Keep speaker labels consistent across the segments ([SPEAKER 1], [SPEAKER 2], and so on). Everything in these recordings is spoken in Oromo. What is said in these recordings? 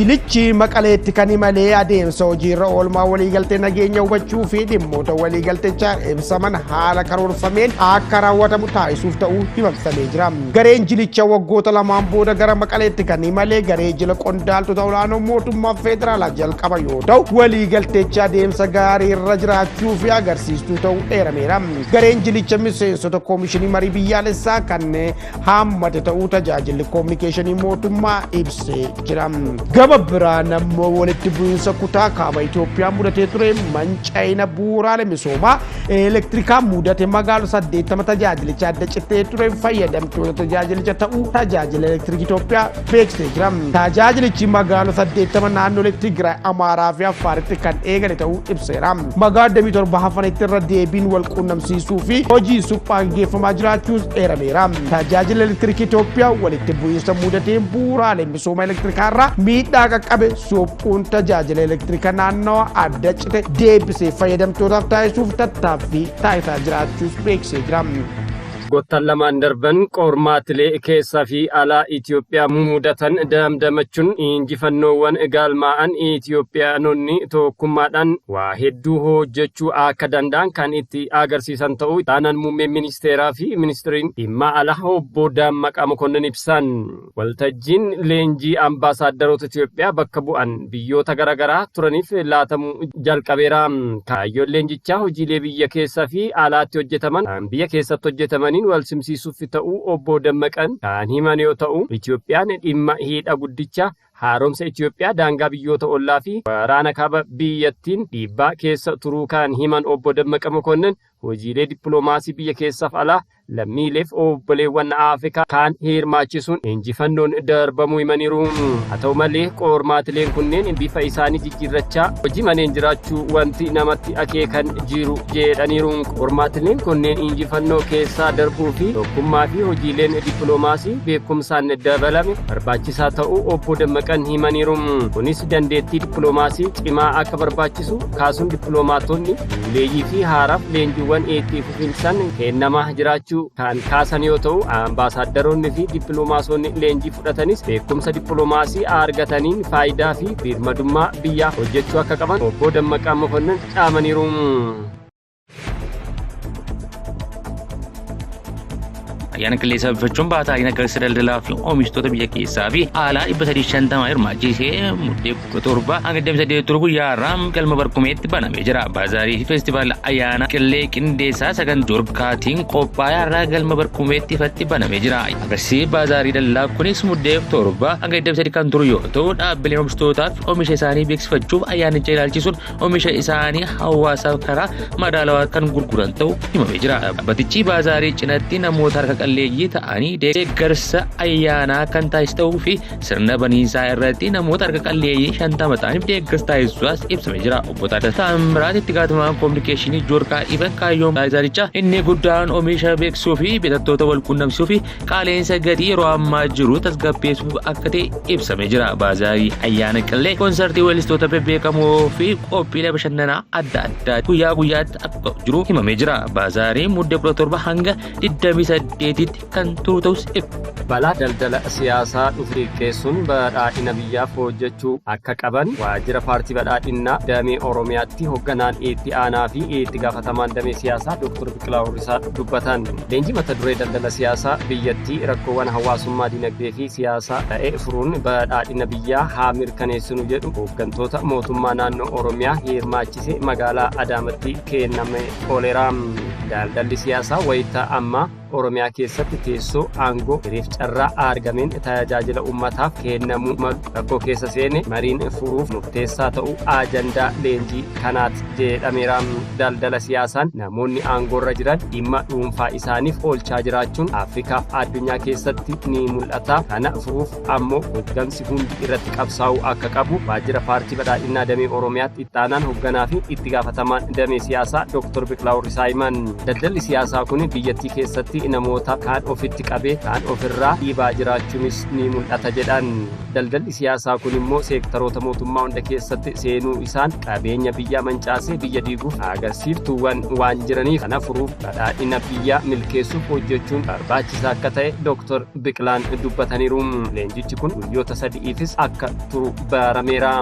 [SPEAKER 1] Jilichi Maqaleetti kan imalee adeemsa hojiirra oolmaa waliigaltee nageenya hubachuu fi dhimmoota waliigaltichaan ibsaman haala karoorfameen akka raawwatamu taasisuuf ta'uu himamsamee jira. Gareen jilicha waggoota lamaan booda gara Maqaleetti kan imalee garee jila qondaaltota olaanoo mootummaa federaalaa jalqaba yoo ta'u, waliigaltechi adeemsa gaarii irra jiraachuu fi agarsiistuu ta'uu eerameera. Gareen jilicha miseensota koomishinii marii biyyaalessaa kan haammate ta'uu tajaajilli koominikeeshinii mootummaa ibsee jira. Gama biraan ammoo walitti bu'iinsa kutaa kaaba Itoophiyaa mudatee ture manca'ina bu'uuraalee misoomaa elektirikaa mudate magaalota 80 tajaajilicha adda cittee ture fayyadamtoota tajaajilicha ta'uu tajaajila elektirikii Itoophiyaa beeksisee jira. Tajaajilichi magaalota 80 naannolee Tigraay, Amaaraa fi Affaaritti kan eegale ta'uu ibseera. Magaalota 27 hafanitti irra deebiin wal quunnamsiisuu fi hojii suphaa gaggeeffamaa jiraachuus eerameera. Tajaajila elektirikii Itoophiyaa walitti bu'iinsa mudateen bu'uuraalee misooma elektirikaa irraa miidhaa qaqqabe suphuun tajaajila elektirika naannawa adda cite deebisee fayyadamtootaaf taasisuuf tattaaffii taasisaa jiraachuus beeksisee jira.
[SPEAKER 2] Waggoottan lamaan darban qormaatilee keessaa fi alaa Itoophiyaa mudatan damdamachuun injifannoowwan galmaa'an Itoophiyaanonni tokkummaadhaan waa hedduu hojjechuu akka danda'an kan itti agarsiisan ta'uu taanaan muummeen ministeeraa fi ministiriin dhimma alaa obbo Dammaqaa Mokonnin ibsan. Waltajjiin leenjii ambaasaadarota Itoophiyaa bakka bu'an biyyoota garaagaraa turaniif laatamuu jalqabeera. Kaayyoon leenjichaa hojiilee biyya keessaa fi alaatti hojjetaman kan biyya keessatti hojjetamaniin wal simsiisuuf ta'uu obbo Dammaqan kan himan yoo ta'u, Itoophiyaan dhimma hidha guddicha haaromsa Itoophiyaa daangaa biyyoota ollaa fi waraana kaaba biyyattiin dhiibbaa keessa turuu kan himan obbo Dammaqa Mokonnin hojiilee dippiloomaasii biyya keessaaf alaa lammiileef obboleewwan Afrikaa kaan hirmaachisuun injifannoon darbamuu himaniiru. Haa ta'u malee qormaatileen kunneen bifa isaanii jijjiirrachaa hojii maneen jiraachuu wanti namatti akeekan jiru jedhaniiru. Qormaatileen kunneen injifannoo keessaa darbuu fi tokkummaa fi hojiileen dippiloomaasii beekumsaan dabalame barbaachisaa ta'uu obbo Dammaqan himaniiru. Kunis dandeettii dippiloomaasii cimaa akka barbaachisu kaasuun dippiloomaatonni buleeyyii fi haaraaf leenjiiwwan itti fufinsaan kennamaa jiraachuu kan kaasan yoo ta'u, ambaasaadaronni fi dippiloomaasonni leenjii fudhatanis beekumsa dippiloomaasii argataniin faayidaa fi birmadummaa biyyaa hojjechuu akka qaban obbo Dammaqaa Mokonnin dhaamaniiru.
[SPEAKER 3] Ayyaana Qillee sababeeffachuun baataarii agarsiisa daldalaa fi oomishtoota biyya keessaa fi alaa 350 hirmaachisee Muddee 17 hanga 28 turu guyyaa har'aa galma Barkumeetti banamee jira. Baazaarii fi feestivaala ayyaana Qillee qindeessaa sagantaa Jorkaatiin qophaa'ee har'aa galma Barkumeetti ifatti banamee jira. Agarsiisni baazaarii daldalaa kunis Muddee 7 hanga 23 kan turu yoo ta'u, dhaabbileen oomishtootaafi oomisha isaanii beeksifachuuf ayyaanicha ilaalchisuun oomisha isaanii hawaasaaf karaa madaalawaa kan gurguran ta'uu himamee jira. Dhaabbatichi baazaarii cinatti namoota harka qalleeyyii ta'anii deeggarsa ayyaanaa kan taasisu ta'uu fi sirna baniinsaa irratti namoota harka qalleeyyii 50 ta'aniif deeggarsa taasisuusaas ibsamee jira. Obbo Taaddasaa Taammiraat itti gaafatamaan kominikeeshinii Joorkaa Ivan kaayyoon baazaarichaa inni guddaan oomisha beeksisuu fi bitattoota wal quunnamsiisuu fi qaala'insa gatii yeroo ammaa jiru tasgabbeessuuf akka ta'e ibsamee jira. Baazaarii ayyaana Qillee, konsartii weellistoota bebbeekamoo fi qophiilee bashannanaa adda addaa guyyaa guyyaatti akka jiru himamee jira. Baazaariin Muddee 17 hanga 28tti kan turu ta'us
[SPEAKER 2] Balaa daldala siyaasaa dhufu xiqqeessuun badhaadhina biyyaaf hojjechuu akka qaban waajjira paartii badhaadhinnaa damee Oromiyaatti hogganaan itti aanaa fi itti gaafatamaan damee siyaasaa Dr. Biqilaa Hurrisaa dubbatan. Leenjii mata duree daldala siyaasaa biyyattii rakkoowwan hawaasummaa, dinagdee fi siyaasaa ta'e furuun badhaadhina biyyaa haa mirkaneessinu jedhu hooggantoota mootummaa naannoo Oromiyaa hirmaachise magaalaa Adaamatti kenname ooleera. Daldalli siyaasaa wayita ammaa Oromiyaa keessatti teessoo aangoo hiriif carraa argameen tajaajila uummataaf kennamuu malu rakkoo keessa seene mariin furuuf murteessaa ta'uu ajandaa leenjii kanaati jedhameera. Daldala siyaasaan namoonni aangoorra jiran dhimma dhuunfaa isaaniif oolchaa jiraachuun Afrikaaf addunyaa keessatti ni mul'ata. Kana furuuf ammoo hooggansi hundi irratti qabsaa'uu akka qabu waajjira paartii badhaadhinaa damee Oromiyaatti ittaanaan hoogganaa fi itti gaafatamaan damee siyaasaa Dr. Biqilaa Hurrisaa himan. Daldalli siyaasaa kun biyyattii keessatti namoota kaan ofitti qabee kaan ofirraa dhiibaa jiraachuunis ni mul'ata jedhan. Daldalli siyaasaa kun immoo seektaroota mootummaa hunda keessatti seenuu isaan qabeenya biyyaa mancaasee biyya diiguuf agarsiiftuuwwan waan jiraniif kana furuuf badhaadhina biyyaa milkeessuuf hojjechuun barbaachisaa akka ta'e Dr. Biqilaan dubbataniiru. Leenjichi kun guyyoota sadi'iifis akka turu barameera.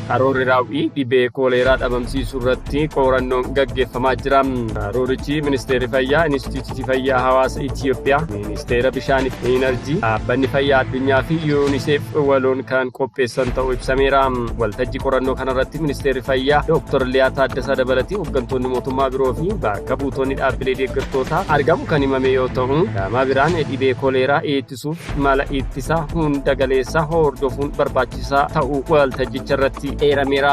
[SPEAKER 2] Karoorri raawwii dhibee kooleeraa dhabamsiisuu irratti qorannoon gaggeeffamaa jira. Karoorichi Ministeerri Fayyaa, Inistituutii Fayyaa Hawaasa Itiyoophiyaa, Ministeera Bishaanii fi Inerjii, Dhaabbanni Fayyaa Addunyaa fi UNICEF waloon kan qopheessan ta'uu ibsameera. Waltajjii qorannoo kanarratti Ministeerri Fayyaa Dr. Liyaa Taaddasaa dabalatee hooggantoonni mootummaa biroo fi bakka buutonni dhaabbilee deeggartootaa argamu kan himame yoo ta'u, gama biraan dhibee kooleeraa ittisuuf mala ittisaa hunda galeessaa hordofuun barbaachisaa ta'uu waltajjicha irratti eerameera.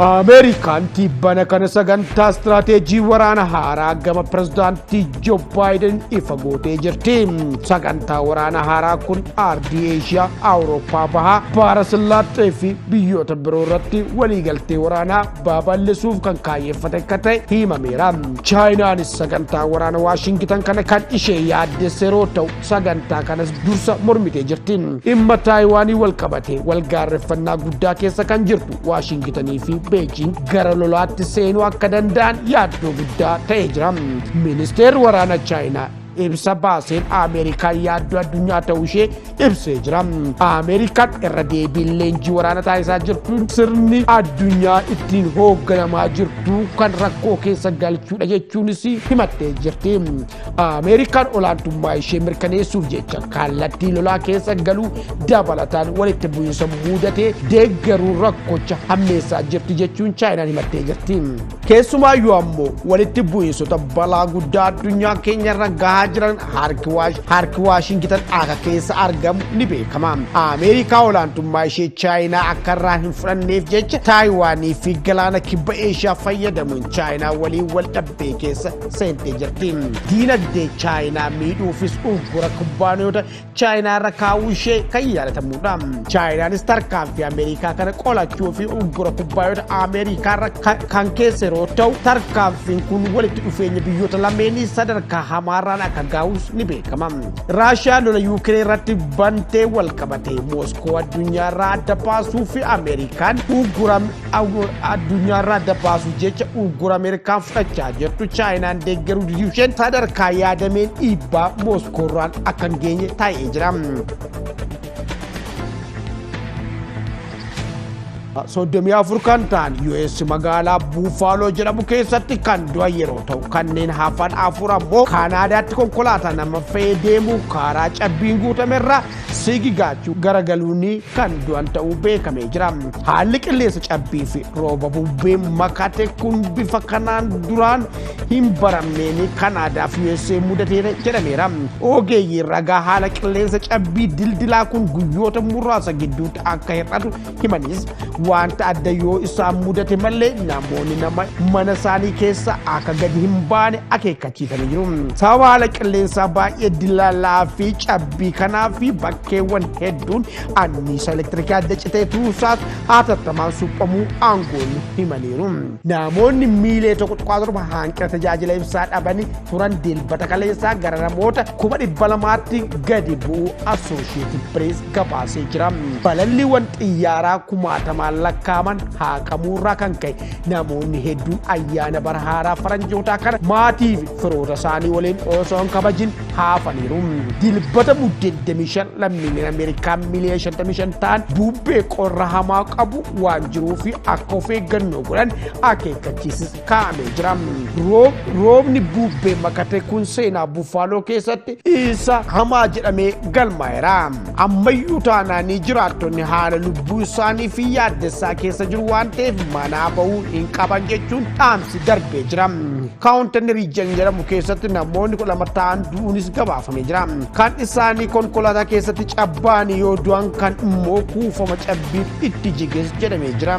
[SPEAKER 1] Ameerikaan tibbana kana sagantaa istiraateejii waraana haaraa gama pirezidaantii Joo Baayiden ifa gootee jirti. Sagantaa waraana haaraa kun aardii Eeshiyaa, Awurooppaa Bahaa, Baara Sillaaxxee fi biyyoota biroo irratti waliigaltee waraanaa babal'isuuf kan kaayyeffate akka ta'e himameera. Chaayinaanis sagantaa waraana Waashingitan kana kan ishee yaaddesse yeroo ta'u sagantaa kanas dursa mormitee jirti. Dhimma Taayiwaanii wal qabatee wal gaarreffannaa guddaa keessa kan jirtu Waashingitanii fi Beejiing gara lolaatti seenuu akka danda'an yaaddoo guddaa ta'ee jira. Ministeerri waraana Chaayinaa ibsa baaseen Ameerikaan yaaddoo addunyaa ta'uu ishee ibsee jira. Ameerikaan irra deebiin leenjii waraana taasisaa jirtu sirni addunyaa ittiin hoogganamaa jirtu kan rakkoo keessa galchuudha jechuunis himattee jirti. Ameerikaan olaantummaa ishee mirkaneessuuf jecha kallattii lolaa keessa galuu dabalataan walitti bu'iinsa mudatee deeggaruu rakkocha hammeessaa jirti jechuun Chaayinaan himattee jirti. Keessumaayyuu ammoo walitti bu'iinsota balaa guddaa addunyaa keenya irra gahaa jiran harki Waashingitan akka keessa argamu ni beekama. Ameerikaa olaantummaa ishee Chaayinaa akka irraa hin fudhanneef jecha Taayiwaanii fi galaana kibba Eeshiyaa fayyadamuun Chaayinaa waliin wal dhabbee keessa seentee jirti. Diinagdee Chaayinaa miidhuufis uggura kubbaaniyoota Chaayinaa irra kaa'uu ishee kan yaadatamudha. Chaayinaanis tarkaanfii Ameerikaa kana qolachuu fi uggura kubbaaniyoota Ameerikaa irra kan keessa yeroo ta'u tarkaanfiin kun walitti dhufeenya biyyoota lameenii sadarkaa hamaarraan akka gahuus ni beekama. Raashiyaan lola Yuukireen irratti bantee wal qabate Mooskoo addunyaarraa adda baasuu fi Ameerikaan uggura addunyaarraa adda baasuuf jecha uggura Ameerikaan fudhachaa jirtu Chaayinaan deeggaruu diduu isheen sadarkaa yaadameen dhiibbaa Mooskoorraan akka hin geenye taa'ee jira. 34 kan ta'an US magaalaa Buufaaloo jedhamu keessatti kan du'an yeroo ta'u kanneen hafan afur ammoo Kaanaadaatti konkolaataa nama fe'ee deemu karaa cabbiin guutamerra sigigaachuu garagaluun kan du'an ta'uu beekamee jira. Haalli qilleensa cabbii fi rooba bubbee makate kun bifa kanaan duraan hin baramneen Kaanaadaa fi USA mudateera jedhameera. Ogeeyyiin ragaa haala qilleensa cabbii dildilaa kun guyyoota muraasa gidduutti akka hir'atu himanis wanta adda yoo isaan mudate malee namoonni nama mana isaanii keessa akka gadi hin baane akeekkachiisanii jiru. Sababa haala qilleensaa baay'ee dilalaa fi cabbii kanaa fi bakkeewwan hedduun anniisa elektirikaa adda citee tuusaas hatattamaan suphamuu aangoonni himaniiru. Namoonni miilee 1.7 hanqina tajaajila ibsaa dhabanii turan dilbata kaleessaa gara namoota 200,000tti gadi bu'uu Associated Press gabaasee jira. Balalliiwwan xiyyaaraa kumaatamaan lakkaa'aman haaqamuurraa kan ka'e namoonni hedduun ayyaana bara haaraa faranjootaa kana maatii fi firoota isaanii waliin osoo hin kabajin haafaniiru. Dilbata muddee 25 lammiileen Ameerikaa miiliyoona 55 ta'an bubbee qorra hamaa qabu waan jiruu fi akka of eeggannoo godhan akeekkachiisis kaa'amee jira. Roobni bubbee makate kun seenaa Buffaaloo keessatti isa hamaa jedhamee galmaa'eera. Ammayyuu taanaanii jiraattonni haala lubbuu isaanii fi yaaddessaa keessa jiru waan ta'eef manaa bahuu hin qaban jechuun dhaamsi darbee jira. Kaawuntan Riijan jedhamu keessatti namoonni 12 ta'an du'uunis gabaafamee jira. Kan isaanii konkolaataa keessatti cabbaanii yoo du'an kan immoo kuufama cabbiif itti jiges jedhamee jira.